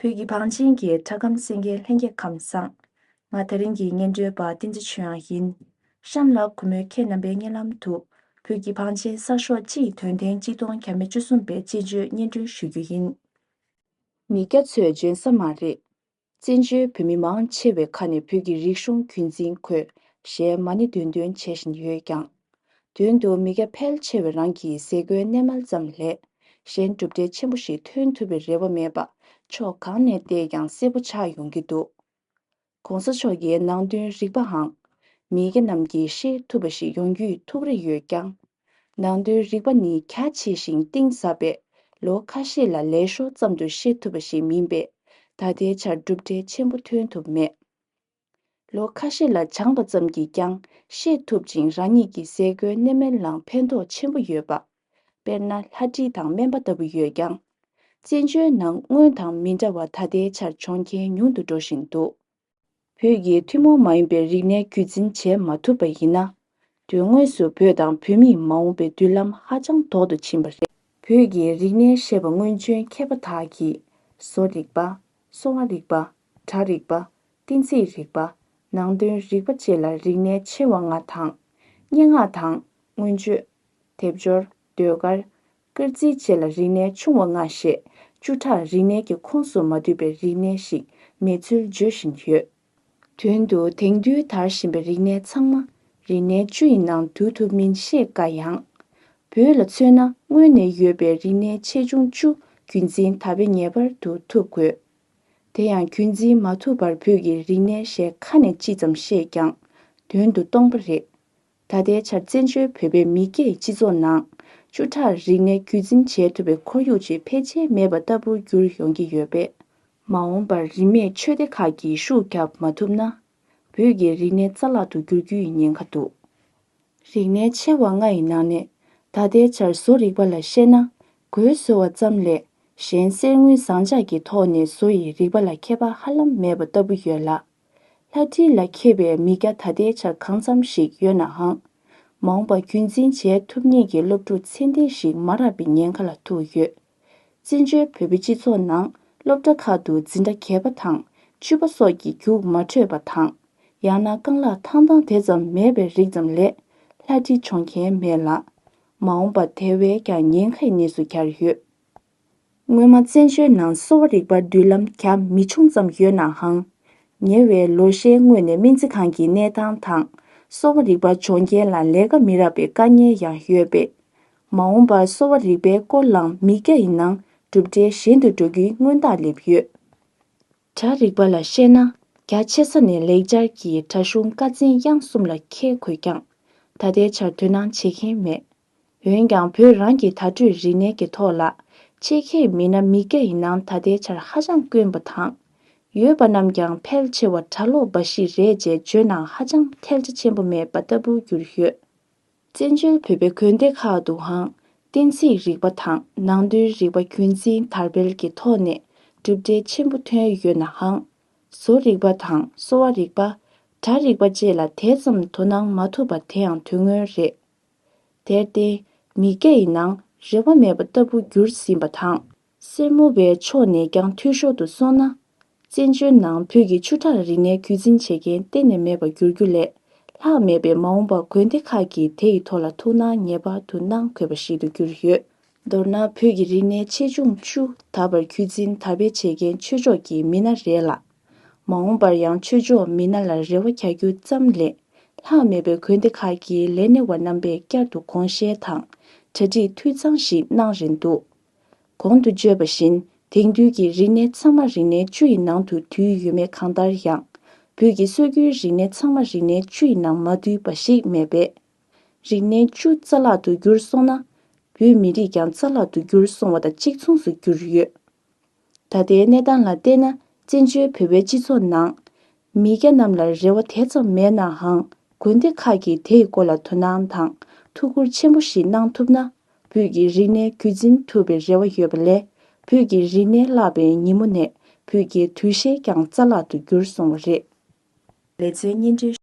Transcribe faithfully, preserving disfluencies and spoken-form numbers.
བོད་ཀྱི་བང་ཆེན་གྱི་སྒྲ་སྒམ་གསན་མཁན་ལྷན་རྒྱས་ཁམས་བཟང་། ང་དེ་རིང་གི་སྙན་སྒྲོན་པ་བསྟན་འཛིན་ཆོས་དབྱངས་ཡིན། གཤམ་ལ་གུས་མོས་ཁྱེད་རྣམ་པའི་སྙན་ལམ་དུ། བོད་ཀྱི་བང་ཆེན་གསར་ཤོག་སྤྱི་ཡི་དོན་ལྡན་གཅིག་སྟོང་བརྒྱ་མེད་བཅུ་གསུམ་པའི་དཔྱད་བརྗོད་སྙན་སྒྲོན་ཞུ་རྒྱུ་ཡིན། མི་སྐྱ་ཚོས་འཇོན་ས་མ་རེད། བཙན་བྱོལ་བོད་མི་མང་ཆེ་བའི་ཁ་ནས་བོད་ཀྱི་རིག་གཞུང་རྒྱུན་འཛིན་དགོས། ཞེས་མ་ཎི་འདོན་འདོན་བྱེད་བཞིན་ཡོད་ཀྱང་། དོན་དུ་མི་སྐྱ་ཕལ་ཆེ་བས་རང་གི་ཟས་གོས་གནས་མལ་ཙམ་ལས། གཞན་གྲུབ་འབྲས་ཆེན་པོ་ཞིག་ཐོན་ཐུབ་པའི་རེ་བ་མེད་པ། ཕྱོགས་གང་ནས་བལྟས་ཀྱང་གསལ་པོ་ཆགས་ཡོང་གི་འདུག ༸གོང་ས་མཆོག་གིས་ནང་དོན་རིག་པའང་། མི་སྐྱ་རྣམས་ཀྱིས་ཤེས་ཐུབ་པ་ཞིག་ཡོང་རྒྱུའི་ཐུགས་རེ་ཡོད་ཀྱང་། ནང་དོན་རིག་པ་ནི་རྒྱ་ཆེ་ཞིང་གཏིང་ཟབ་པས། ལོ་ཁ་ཤས་ལ་ལས་ཤོར་ཙམ་དུ་ཤེས་ཐུབ་པ་ཞིག་མིན་པས། ད་ལྟའི་ཆར་གྲུབ་འབྲས་ཆེན་པོ་ཐོན་ཐུབ་མེད། ལོ་ཁ་ཤས་ལ་སྦྱངས་པ་ཙམ་གྱིས་ཀྱང་ཤེས་ཐུབ་ཅིང་། རང་ཉིད་ཀྱི་ཟས་གོས་གནས་མལ་ལའང་ཕན་ཐོགས་ཆེན་པོ་ཡོད་པ། དཔེར་ན། ལྷ་བྲིས་དང་སྨན་པ་ལྟ་བུ་ཡོད་ཀྱང་། བཙན་བྱོལ་ནང་སྔོན་དང་མི་འདྲ་བར་ད་ལྟའི་ཆར་སྦྱོང་མཁན་ཉུང་དུ་འགྲོ་བཞིན་འདུག་བོད་ཀྱི་ཐུན་མོང་མ་ཡིན་པའི་རིག་གནས་རྒྱུད་འཛིན་བྱེད་མ་ཐུབ་པ་ཡིན་ན། དོན་དངོས་སུ་བོད་དང་བོད་མིའི་མ་འོངས་པའི་མདུན་ལམ་ཧ་ཅང་དོག་ཏུ་ཕྱིན་པ་རེད། བོད་ཀྱི་རིག་གནས་ཤེས་པ་སྔོན་བྱོན་མཁས་པ་དག་གིས་བཟོ་རིག་པ། གསོ་བ་རིག་པ། སྒྲ་རིག་པ། གཏན་ཚིགས་རིག་པ། ནང་དོན་རིག་པ་བཅས་ལ་རིག་གནས་ཆེ་བ་ལྔ་དང་། སྙན་ངག་དང་། མངོན་བརྗོད། སྡེབ་སྦྱོར། ཟློས་གར། སྐར་རྩིས་བཅས་ལ་རིག་གནས་ཆུང་བ་ལྔ་ཞེས་བཅུ་ཕྲག་རིག་གནས་ཀྱི་ཁོངས་སུ་མ་འདུས་པའི་རིག་གནས་ཤིག་མེད་ཚུལ་བརྗོད་བཞིན་ཡོད། དོན་དུ་དེང་དུས་དར་བཞིན་པའི་རིག་གནས་ཚང་མ་རིག་གནས་བཅུ་ཡི་ནང་འདུ་ཐུབ་མིན་བཤད་དཀའ་ཡང་། བོད་ལ་མཚོན་ན་སྔོན་ནས་ཡོད་པའི་རིག་གནས་ཆེ་ཆུང་བཅུ་རྒྱུན་འཛིན་དར་སྤེལ་ངེས་པར་དུ་ཐུབ་དགོས། དེ་ཡང་རྒྱུན་འཛིན་མ་ཐུབ་པར་བོད་ཀྱི་རིག་གནས་ཞེས་ཁ་ནས་ཅི་ཙམ་བཤད་ཀྱང་དོན་དུ་སྟོང་པ་རེད། ད་ལྟའི་ཆར་བཙན་བྱོལ་བོད་པའི་མི་སྐྱའི་སྤྱི་ཚོགས་ནང་བཅུ་ཕྲག་རིག་གནས་རྒྱུད་འཛིན་བྱེད་ཐུབ་པའི་ཁོར་ཡུག་ཅིག་ཕལ་ཆེར་མེད་པ་ལྟ་བུར་གྱུར་ཡོང་གི་ཡོད་པས། མ་འོངས་པར་རིས་མེད་ཆོས་སྡེ་ཁག་གིས་ཤུགས་བརྒྱབ་མ་ཐུབ་ན། བོད་ཀྱི་རིག་གནས་རྩ་བརླག་ཏུ་འགྱུར་རྒྱུའི་ཉེན་ཁ་འདུག་རིག་གནས་ཆེ་བ་ལྔ་ཡི་ནང་ནས་ད་ལྟའི་ཆར་བཟོ་རིག་པ་ལ་བཤད་ན། གོས་བཟོ་བ་ཙམ་ལས་གཞན་གསེར་དངུལ་ཟངས་ལྕགས་ཀྱི་ཐོག་ནས་བཟོ་ཡི་རིག་པ་ལ་མཁས་པ་ཧ་ལམ་མེད་པ་ལྟ་བུ་ཡོད་ལ། ལྷ་བྲིས་ལ་མཁས་པའི་མི་སྐྱ་ད་ལྟའི་ཆར་གང་འཚམ་ཞིག་ཡོད་ནའང་། མ་འོངས་པར་རྒྱུན་འཛིན་བྱེད་ཐུབ་མཁན་གྱི་སློབ་ཕྲུག་ཚད་ལྡན་ཞིག་མ་རག་པའི་ཉེན་ཁ་ལ་ཐུག་ཡོད། བཙན་བྱོལ་བོད་པའི་སྤྱི་ཚོགས་ནང་སློབ་གྲྭ་ཁག་ཏུ་འཛིན་གྲྭ་རྒྱས་པ་དང་ཆུད་པ་སོགས་ཀྱི་རྒྱུགས་མ་འཕྲོད་པ་དང་། ཡང་ན་རྐང་ལག་ཐང་ཐང་དེ་ཙམ་མེད་པའི་རིགས་ཙམ་ལས་ལྷ་བྲིས་སྦྱོང་མཁན་མེད་ལ། མ་འོངས་པར་དེ་བས་ཀྱང་ཉེན་ཁའི་གནས་སུ་གྱར་ཡོད། སྔོན་མ་བཙན་བྱོལ་ནང་གསོ་བ་རིག་པར་མདུན་ལམ་རྒྱ་མི་ཆུང་ཙམ་ཡོད་ནའང་། ཉེ་བའི་ལོ་ཤས་སྔོན་ནས་སྨན་རྩིས་ཁང་གི་གནས་སྟངས་དང་གསོ་བ་རིག་པ་སྦྱོང་མཁན་ལ་ལས་ཀ་མི་རག་པའི་དཀའ་ངལ་ཡང་ཡོད་པས། མ་འོངས་པར་གསོ་བ་རིག་པའི་སྐོར་ལའང་མི་སྐྱ་ཡི་ནང་གྲུབ་འབྲས་ཞན་དུ་འགྲོ་རྒྱུའི་མངོན་རྟགས་སླེབས་ཡོད། སྒྲ་རིག་པ་ལ་བཤད་ན། རྒྱ་ཆེ་ས་ནས་ལེགས་སྦྱར་གྱི་སྒྲ་གཞུང་ཀ་ཚན་དབྱངས་གསུམ་ལ་མཁས་དགོས་ཀྱང་། ད་ལྟའི་ཆར་དོ་སྣང་བྱེད་མཁན་མེད། འོན་ཀྱང་བོད་རང་གི་བརྡ་སྤྲོད་རིག་གནས་ཀྱི་ཐོག་ལ་ཆེད་མཁས་མི་སྣ་མི་སྐྱ་ཡི་ནང་ད་ལྟའི་ཆར་ཧ་ཅང་དཀོན་པ་དང་། ཡོད་པ་རྣམས་ཀྱང་ཕལ་ཆེ་བ་གྲྭ་ལོག་འབའ་ཞིག་རེད་ཅེས་བརྗོད་ན་ཧ་ཅང་ཐལ་ཆ་ཆེན་པོ་མེད་པ་ལྟ་བུར་གྱུར་ཡོད། བཙན་བྱོལ་བོད་པའི་དགོན་སྡེ་ཁག་ཏུའང་གཏན་ཚིགས་རིག་པ་དང་ནང་དོན་རིག་པ་རྒྱུན་འཛིན་དར་སྤེལ་གྱི་ཐོག་ནས་གྲུབ་འབྲས་ཆེན་པོ་ཐོན་ཡོད་ནའང་། བཟོ་རིག་པ་དང་གསོ་བ་རིག་པ། སྒྲ་རིག་པ་བཅས་ལ་དེ་ཙམ་དོ་སྣང་མ་ཐུབ་པ་དེ་ཡང་དོན་དངོས་རེད། དེར་བརྟེན། མི་སྐྱ་ཡི་ནང་རེ་བ་མེད་པ་ལྟ་བུ་གྱུར་ཟིན་པ་དང་། སེར་མོ་བའི་ཕྱོགས་ནས་ཀྱང་འཐུས་ཤོར་དུ་སོང་ན། བཙན་བྱོལ་ནང་བོད་ཀྱི་ཆུ་ཕྲག་རིག་གནས་རྒྱུད་འཛིན་བྱེད་མཁན་གཏན་ནས་མེད་པར་འགྱུར་རྒྱུ་ལས། ལྷག་མེད་པའི་མ་འོངས་པར་དགོན་སྡེ་ཁག་གིས་དེ་ཡི་ཐོག་ལ་ཐུགས་སྣང་ངེས་པར་དུ་གནང་དགོས་པ་ཞིག་ཏུ་གྱུར་ཡོད། མདོར་ན། བོད་ཀྱི་རིག་གནས་ཆེ་ཆུང་བཅུ་ད་བར་རྒྱུད་འཛིན་དར་སྤེལ་བྱེད་མཁན་ཆོས་ཕྱོགས་ཀྱི་མི་སྣ་རེད་ལ། མ་འོངས་པར་ཡང་ཆོས་ཕྱོགས་མི་སྣ་ལ་རེ་བ་རྒྱག་རྒྱུ་ཙམ་ལས། ལྷག་མེད་པའི་དགོན་སྡེ་ཁག་གི་ལས་སྣེ་བ་རྣམ་པས་བསྐྱར་དུ་དགོངས་བཞེས་དང་། གྲ་སྒྲིག་འཐུས་ཚང་ཞིག་གནང་རན་འདུག་གོང་དུ་བརྗོད་པ་བཞིན། དེང་དུས་ཀྱི་རིག་གནས་ཚང་མ་རིག་གནས་བཅུ་ཡི་ནང་དུ་འདུས་ཡོད་མེད་གང་ལྟར་ཡང་། བོད་ཀྱི་སྲོལ་རྒྱུན་རིག་གནས་ཚང་མ་རིག་གནས་བཅུ་ཡི་ནང་མ་འདུས་པ་ཞིག་མེད་པས། རིག་གནས་བཅུ་རྩ་བརླག་ཏུ་གྱུར་སོང་ན། བོད་མི་རིགས་ཀྱང་རྩ་བརླག་ཏུ་གྱུར་སོང་བ་དང་གཅིག་མཚུངས་སུ་གྱུར་ཡོད། ད་ལྟའི་གནས་སྟངས་ལ་བལྟས་ན། བཙན་བྱོལ་བོད་པའི་སྤྱི་ཚོགས་ནང་། མི་སྐྱ་རྣམས་ལ་རེ་བ་དེ་ཙམ་མེད་ནའང་། དགོན་སྡེ་ཁག་གིས་དེའི་སྐོར་ལ་དོ་སྣང་དང་ཐུགས་ཁུར་ཆེན་པོ་ཞིག་གནང་ཐུབ་ན། བོད་ཀྱི་རིག་གནས་རྒྱུད་འཛིན་ཐུབ་པའི་རེ་བ་ཡོད་པ་ལས། བོད་ཀྱི་རིག་གནས་བརླག་པའི་ཉིན་མོ་ནས་བོད་ཀྱི་དུས་ཤེས་ཀྱང་རྩ་བརླག་ཏུ་གྱུར་སོང་བ་རེད། ལེ་ཚན་སྙན་སྒྲོན།